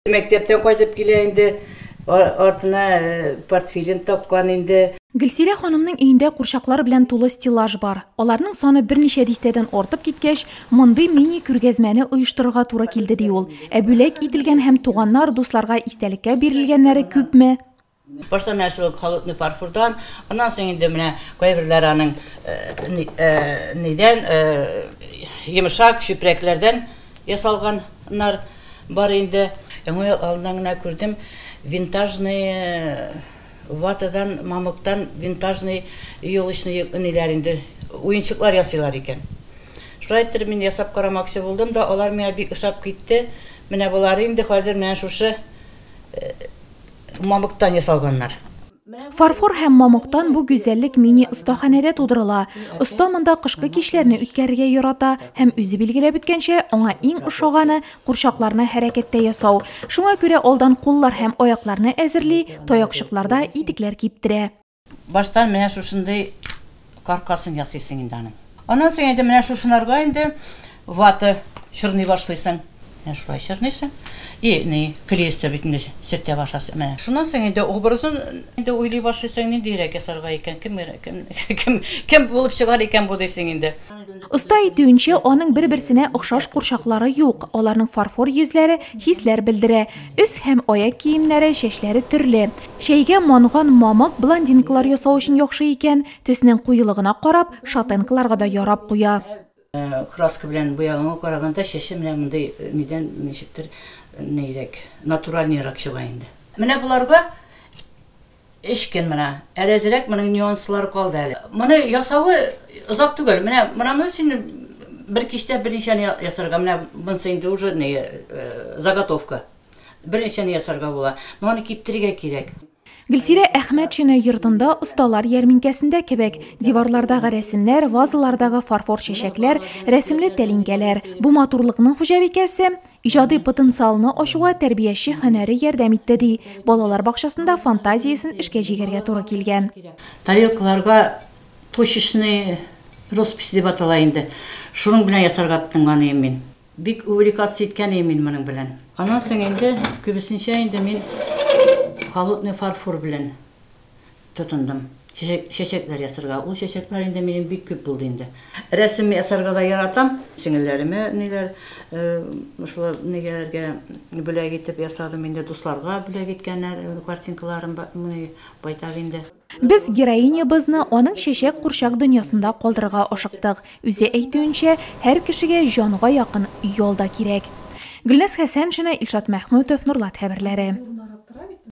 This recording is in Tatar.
Мәктәптән кайтып килә инде, артына портфелен таккан инде. Гөлсирә ханымның өендә курчаклар белән тулы стеллаж бар. Аларның саны берничә дистәдән артып киткәч, мондый мини-күргәзмәне оештырырга туры килде, ди ул. Ә бүләк ителгән һәм туганнар, дусларга истәлеккә бирелгәннәре күпме? Башта менә шул холодный фарфордан, аннан соң инде менә кайберләре аның нидән, йомшак чүпрәкләрдән ясалганнар бар инде. Яңа ел алдыннан гына күрдем, винтажный ватадан, мамыктан винтажный елочный ниләр инде, уенчыклар ясыйлар икән. Шулай иттереп мин ясап карамакчы булдым да, алар миңа бик ошап китте. Менә болары инде хәзер менә шушы мамыктан ясалганнар. Фарфор һәм мамыктан бу гүзәллек мини-остаханәдә тудырыла. Оста монда кышкы кичләрне үткәрергә ярата һәм үзе билгеләп үткәнчә, аңа иң ошаганы курчакларны хәрәкәттә ясау. Шуңа күрә алдан куллар һәм аякларны әзерли, таякчыкларда итекләр киптерә. Баштан менә шушындый каркасын ясыйсың инде аның. Аннан соң инде менә шушынарга инде вата чорный башлыйсың. Менә шулай чорныйсың. И ни, клейстер бит инде сөртә башласың. Менә. Шуннан соң инде образын инде уйлый башлыйсың, ниндирәк ясарга икән, кем, кем, кем, кем булып чыгар икән бу дисең инде. Оста әйтүенчә, аның бер-берсенә охшаш курчаклары юк. Аларның фарфор йөзләре хисләр белдерә. Өс һәм аяк киемнәре, чәчләре төрле. Чәйгә манган мамык блондинкалар ясау өчен яхшы икән. Төснең куелыгына карап, шатенкаларга да ярап куя. Краска белән буяганга караганда чәче менә мондый нидән ничектер нирәк, натуральныйрак чыга инде. Менә боларга өч көн менә. Әле әзрәк моның нюанслары калды әле. Моны ясавы озак түгел. Менә менә моны син бер кичтә берничәне ясарга. Менә монысы инде уже не заготовка. Берничәне ясарга була. Но аны киптерергә кирәк. Гөлсирә Әхмәтшина йортында осталар ярминкәсендә кебек. Диварлардагы рәсемнәр, вазалардагы фарфор чәчәкләр, рәсемле тәлинкәләр. Бу матурлыкның хуҗабикәсе иҗади потенциалны ачуга тәрбияче һөнәре ярдәм итте, ди. Балалар бакчасында фантазиясен эшкә җигәргә туры килгән. Тарелкаларга точечный роспись дип атала инде. Шуның белән ясарга тотынган идем мин. Бик увлекаться иткән идем мин моның белән. Аннан соң инде күбесенчә инде мин холодный фарфор белән тотындым. Чәчәкләр ясарга. Ул чәчәкләр инде минем бик күп булды инде. Рәсем ясарга да яратам. Сеңелләремә ниләр, шулар нигәләргә бүләк итеп ясадым инде, дусларга бүләк иткәннәр картинкаларым байтак инде. Без героинябызны аның чәчәк курчак дөньясында калдырырга ашыктык. Үзе әйтүенчә, һәр кешегә җанга якын ял да кирәк. Гөлназ Хәсәншина, Илшат Мәхмүтов, Нурлат хәбәрләре.